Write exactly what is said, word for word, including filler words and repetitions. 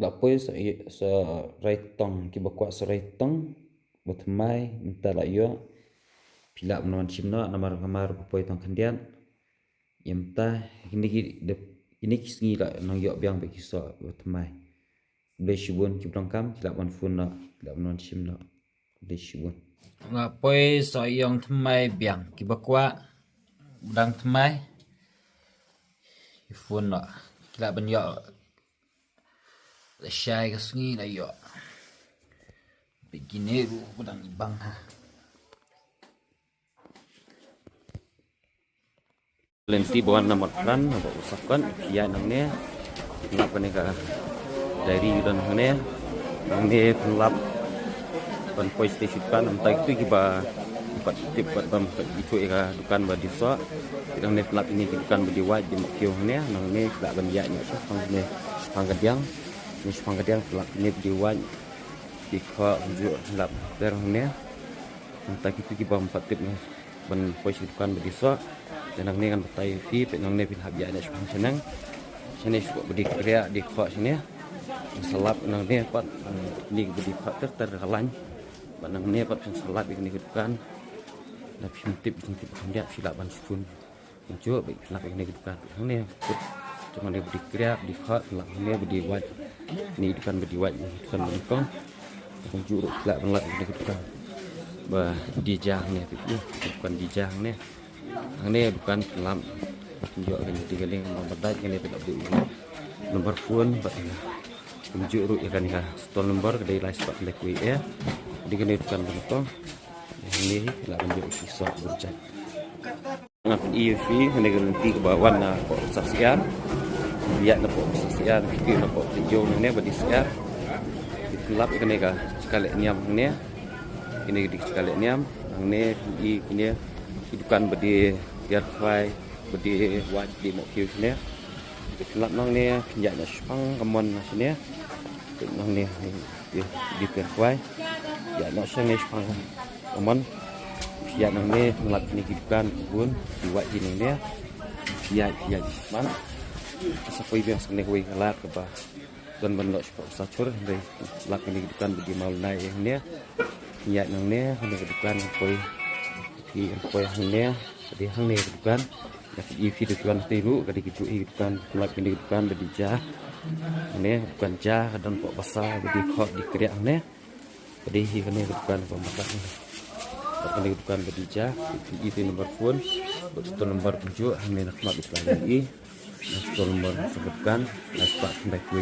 La poi sa, sa rai tong, kiba kwah sa rai tong ba thymmai mynta la ïoh. Phi lah ban wan shim noh namar ka mar ba poi tong khyndiat. Ïa mynta kine ki dep, kine ki sngi la nang ïoh biang ba ki soh ba thymmai. Khublei shibun, kiba donkam ki lah ban phone noh, ki lah ban wan shim noh. Khublei shibun. La poi soh ïong thymmai biang, kiba kwah ba dang thymmai ki phone noh, ki lah ban ïoh. Lashai ka sngi la ïoh. Bad kine ruh ba dang ibang ha. Lynti ba wan na Mawkyrwat, ba u Sakon, ïa nangne. Lap kane ka diary don hangne. Nangne pynlap ban poi sha dukan, mynta kitu kiba pat tip pat bam pat kitu ïa ka dukan ba dei soh. Nangne pynlap ine ki dukan ba dei wait, dei mawkhiew hangne. Nangne pynlap ban ïa ine sha pang ne pang ka diang. Ni sha pang ka diang pynlap ine ba dei wait. Dei khoh, ju lap ter hangne. Mynta kitu kiba pat tip ne ban poi sha dukan ba dei soh. Te nangne ngan batai ïa phi, peit nangne phin hap ïa ne sha pang shaneng. Shane shuh ba dei kriah, dei khoh shane. Sa lap nangne pat, ni ba dei khoh ter ter ka lain. Bad nangne pat phin sa lap ïa kane ka dukan. Lada phim tip, phim tip khyndiat phi lah ban shun. Kumjuh ba phin lap ïa kane ka dukan. Hangne put jong kane ba dei kriah, ba dei khoh, phin lap hangne ba dei wait. Ni dukan ba dei wait, ni dukan ba nyngkong. Kumjuh ruh phin lap, phin lap ïa kane ka dukan ba dei ja hangne, peit, dukan dei ja hangne. Hangne dukan pynlap. Ïoh kane dei ka link number, dei kane pynlap dei number phone bad ïa kumjuh ruh ïa kane ka store number ka dei lai spah khyndai khyndai. Dei kane dukan ba nyngkong. Hangne pynlap ban ïoh ki soh burjat. Nga pyni ïa phi hangne ka lynti kaba wan na poh Syiar. Ïa na poh Syiar, ki na poh Tynjuh hangne ba dei Syiar. Pynlap ïa kane ka jaka leh niam hangne. Kine ki dei ka jaka leh niam. Hangne pyni kine ki dukan ba dei tiar khwai, ba dei wait, dei mawkhiew shane. Pynlap nangne, pynïaid noh shaphang ka mon shane. Pynlap nangne, dei, dei tiar khwai. Ïaid noh shane shaphang ka mon. Pynïaid nangne, pynlap kine ki dukan, ki bun, ki wait ki nangne. Pynïaid, pynïaid shaphang. Sa poi biang shane kawei ka lad kaba don ban noh shapoh Sachur, hynrei lap kine ki dukan ba dei maw lai hangne. Ïaid nangne, hangne ka dukan poi. Ki poi hangne, ka dei hangne ka dukan. Ïa ki phi dukan te ruh, ka dei ki duh hi dukan, lap kine ki dukan ba dei ja. Hangne dukan ja, ka don poh basa ba dei khoh dei kriah hangne. Ka dei hi kane ka dukan ba mata hangne. Lap kane ka dukan ba dei ja, phi number phone, ba dei number kumjuh, hangne na khmat dei phi. Store number sa ka dukan, lai spah khyndai khyndai